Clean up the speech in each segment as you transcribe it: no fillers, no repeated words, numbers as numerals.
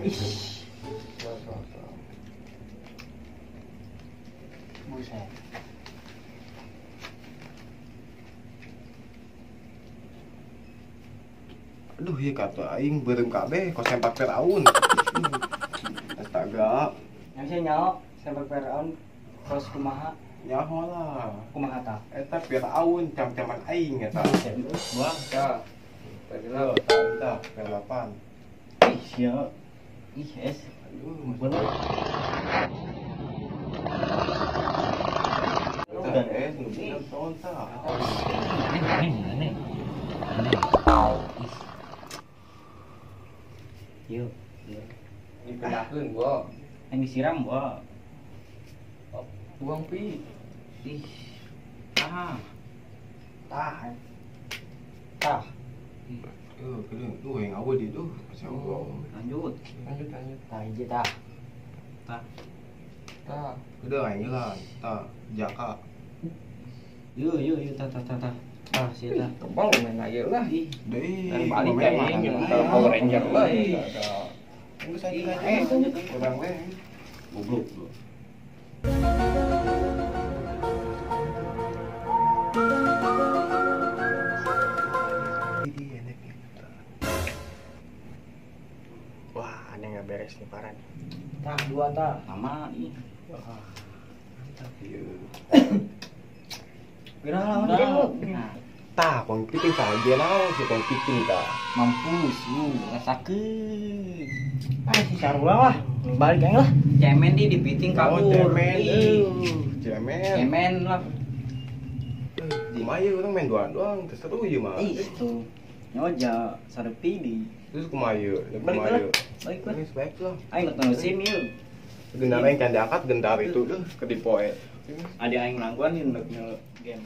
Ih. Buset. Aduh, ieu kata aing beureum kabeh kos sempak Firaun. Astaga. Yang sih nyaho sempak Firaun kos kumaha? Nyaho lah. Kumaha tah? Eta Firaun cam-caman aing eta. Buang tah. Tah, tah, P8. Ih, sia. Ih, es. Aduh, bener. Udah es, nu bener tahun tah. Aneh, aneh. Yuk, dipindahkeun gua. Yang disiram gua. Buang pi. Ih. Ah. Tah. Tah. Keudeung tuh yang awal di tuh. Masyaallah. Lanjut. Lanjut, lanjut. Tah hiji tah. Tah. Tah. Keudeung aing lah, tah jaka. Yuk, yuk, yuk, tah, tah, tah, tah. Tah, sia tah. Kebal main aja lah. Ih, deui. Balik aing yang Power Ranger lah. Geus aja urang we. Goblok. Wah, aneh nggak beres nih parah nih. Tah, dua tah. Sama ih. Wah, mantap. Gerah lah, nah. Tah, kong piting saja lah, si kong piting tah. Mampus lu, rasakeun. Ah, si Sarula lah, balik aja lah. Cemen di dipiting kabur. Oh, cemen. Cemen. Cemen lah. Kumaha ieu urang main duaan doang, teu seru ieu mah. Ih, tuh. Nyoja sarepi di. Terus kumaha ieu? Balik lah. Balik lah. Geus baik lah. Aing nonton SIM ieu. Gendar aing can diangkat gendar itu duh ke dipoe. Ada aing nangguan ieu game.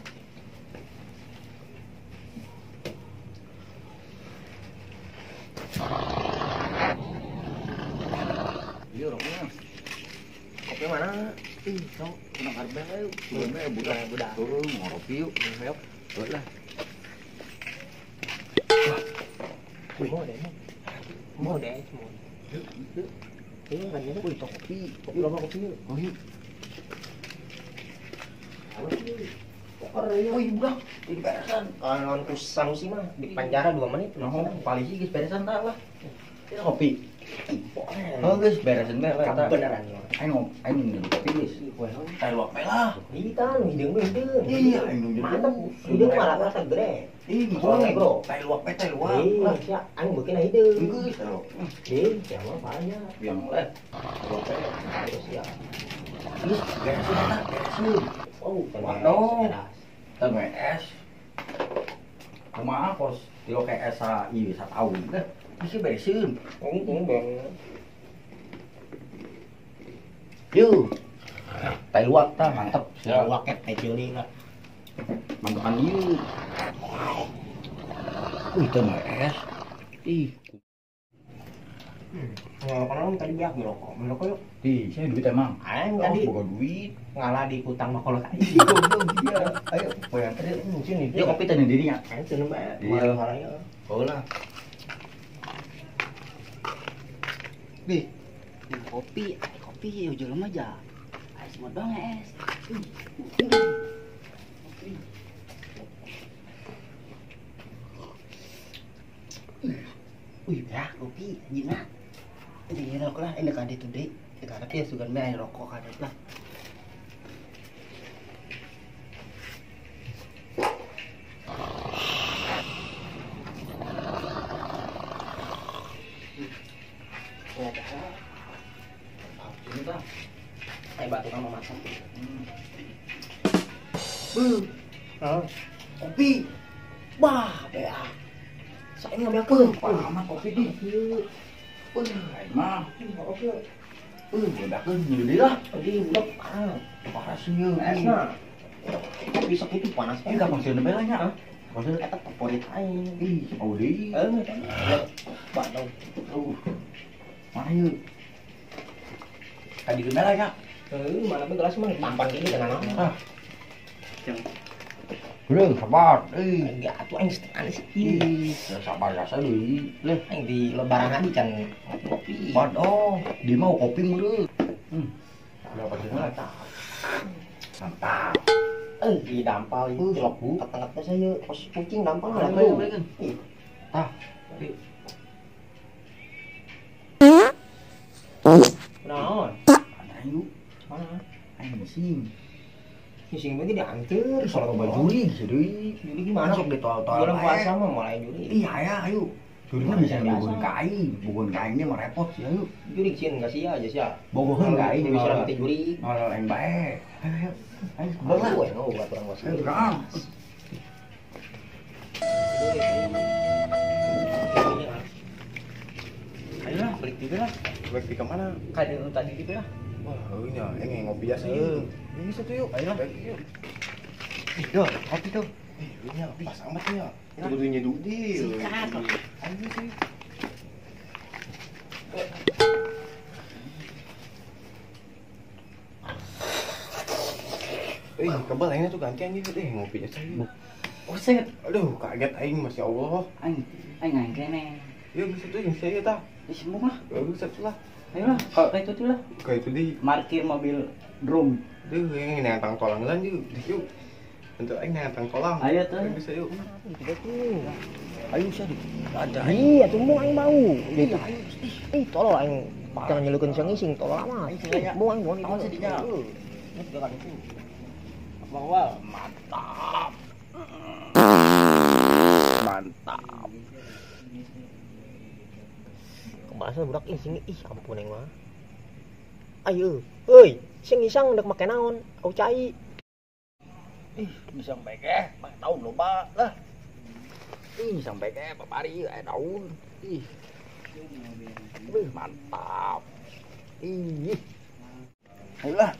Iya rokoknya. Kopi mana? Ih, sok kena karben ayo. Budak budak budak. Turun ngopi yuk. Ayo. Lah. Wih, mau deh. Mau deh semua. Ini kan ini wih, kopi. Kopi lama kopi yuk. Oh, yuk. Wih, budak. Di beresan. Kalau ku Sanusi mah di penjara 2 menit. Noh, polisi geus beresan tah lah. Kopi. Oh guys, beresin bae lah eta. Beneran. Aing aing minum kopi geus. Teh luak bae lah. Iya kan, hideung mah hideung. Iya, aing nu mantep. Hideung malah rasa gede. Ih, bro. Teh luak bae, teh luak. Iya, sia aing beukeun hideung. Geus teh luak. Ih, sia mah banyak. Biang lah. Luak bae. Terus ya. Geus, beresin eta, beresin. Oh, waduh. Teh es. Kumaha kos tilu ke es ieu sataun teh. Bisa beresin. Untung bang. Yuk, teh luwak tah mantep. Teh luwak teh jeli lah. Mantepan ieu. Wih, teh mah es. Ih. Ngerokok naon tadi biak ngerokok. Ngerokok yuk. Ih, saya duit emang. Aing tadi boga duit. Ngalah di kutang mah kolot aing. Iya. Ayo, poe tadi sini. Yuk kopi teh dirinya. Aing cenah bae. Iya. Oh lah. Bih, minum kopi, kopi ya ujung aja. Es semua dong es. Wih, ya kopi, anjing lah. Ini rokok lah, ini kade tuh deh. Sekarang ya sugan meh rokok kade lah. Kayak batu kamu masak. Kopi, wah, bea. Saya ngambil aku. Amat kopi di. Mah. Kopi. Bedakeun nyeri lah. Di budak parah. Parah sih ieu. Esna. Kopi sakitu panas. Ih, kapan sieun bae lah nya? Maksudnya eta favorit aing. Ih, oh deui. Bandung. Mana ieu? Tadi gimana ya? Mana pun gelas mah tampan gini tenang. Ah. Udah sabar. Enggak atuh aing setengah sih. Ih, sabar jasa deui. Leh, aing di lebaran lagi can ngopi. Waduh, di mau kopi meureun. Berapa sih mantap. Mantap. Di dampal ieu cilok ketengah teh saya kos kucing dampal lah tuh. Tah. Naon? Ayo. Mana? Aing ngising. Ngising berarti diantar. Soal loba juri deui. Juri gimana? Sok ditol-tol. Bulan puasa mah mulai juri. Iya ya, ayo. Juri mah bisa bogoheun ka aing. Bogoheun ka aing mah repot sih ayo. Juri sieun enggak sia aja sia. Bogoheun ka aing bisa nanti juri. Ngolol aing bae. Ayo ayo. Ayo bawa we ngau urang puasa. Ayo urang. Ayo lah, balik tiga lah. Balik tiga mana? Kayak tadi gitu lah. Wah, ini yang ngopi ya sih. Ini satu yuk. Ayo lah. Yuk. Ih, doh, kopi tuh. Ih, ini pas amat ya. Kudu nyeduh deh. Sikat. Ayo sih. Ih, kebal aingnya tuh ganti anjir deh ngopinya saya. Buset. Aduh, kaget aing masya Allah. Aing aing kene. Yuk, bisa tuh yang saya tah. Ih, sembung lah. Bisa tuh lah. Ayo lah, kayak itu tuh lah. Kayak itu di markir mobil drum. Duh, yang nantang tolang lah yuk. Yuk. Untuk aing nantang tolang. Ayo tuh. Bisa yuk. Ayo bisa di. Ada. Iya, tuh aing mau. Gitu. Ih, tolol aing. Jangan nyelukeun siang ngising, tolol amat. Mau aing mau itu. Sedihnya. Ini kan itu. Bang Wal, mantap. Mantap. Kebalasan budak ih sini ih ampun aing mah. Ayo, euy, sing ngisang ndek make naon? Au cai. Ih, ngisang bae ge, make daun loba lah. Ih, ngisang bae ge babari aya daun. Ih. Wih, mantap. Ih. Ayolah.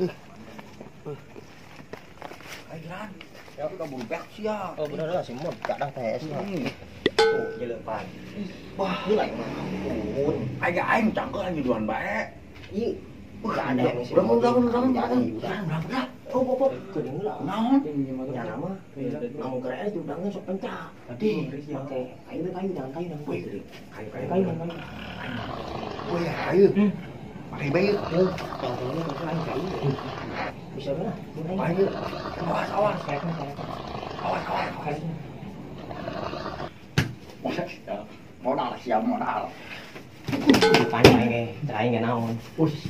Ih. Ayo Ran. Ya udah buru beak sia. Oh bener lah si Mon, kadang TS lah. Tuh, nyeleupan. Wah, ini lah emang ampun. Aing aing cangkeul aing nyeduhan bae. Ieu udah ada yang Udah. Oh, geuning lah. Naon? Nya nama. Lamun keur es diudangkeun sok pencak. Tadi make kayu kayu jangan kayu kayu. Kayu Kayu kayu. Woi, kayu. Pakai bae. Heuh, tongkrongnya kayu kayu. Bisa lah. Ayo. Awas, awas. Awas, awas. Modal siap modal. Depannya aing ge, aing ge naon. Ush.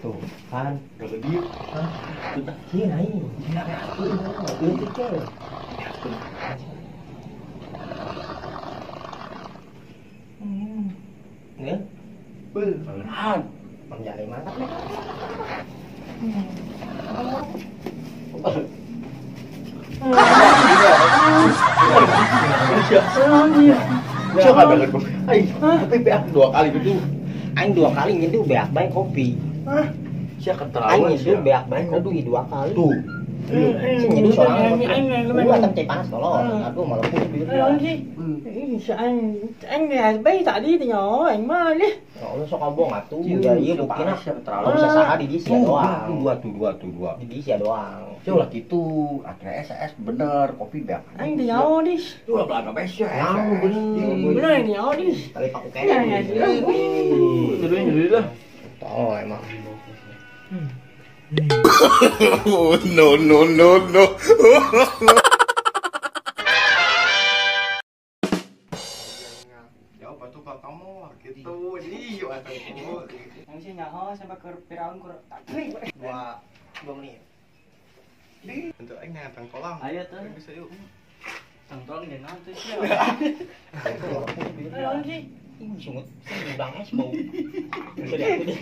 Tuh, kan. Udah gede. Hah? Sieun aing. Leutik ke. Nih. Beuh, naon? Menjadi mantap nih. Siapa banget kopi? Aing, kopi beak 2 kali gitu. Aing 2 kali nyeduh beak bae kopi. Hah? Sia keterlaluan. Aing nyeduh beak bae kopi 2 kali. Tuh. Sing nyeduh sorangan. Ulah teh cai panas tolong. Aduh malah pun. Aing bae tadi teh nyaho aing mah lih. Ya Allah sok abong atuh. Ya ieu buktina bisa saha di dieu doang. Dua. Di dieu doang. Sia ulah kitu, akhirnya SS bener kopi beak. Aing teh nyaho dis. Ulah belaga bae sia. Naon bener. Bener aing nyaho dis. Tali paku kene. Nyeduh lah. Tolong emang. No no no no. Jauh batu ka kamu gitu. Ih, atuh. Aing sih nyaho sampai ke piraun kur. 2 menit. Untuk aing nantang tolang. Ayo tuh. Bisa yuk. Tang tolang jeung naon tuh sia. Naon sih? Ih, sungut udang es bau. Bisa diatur deh.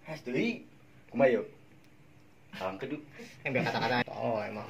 Has deui. Kumaha yeuh? Salam keduk. Yang biar kata-kata. Oh, emang.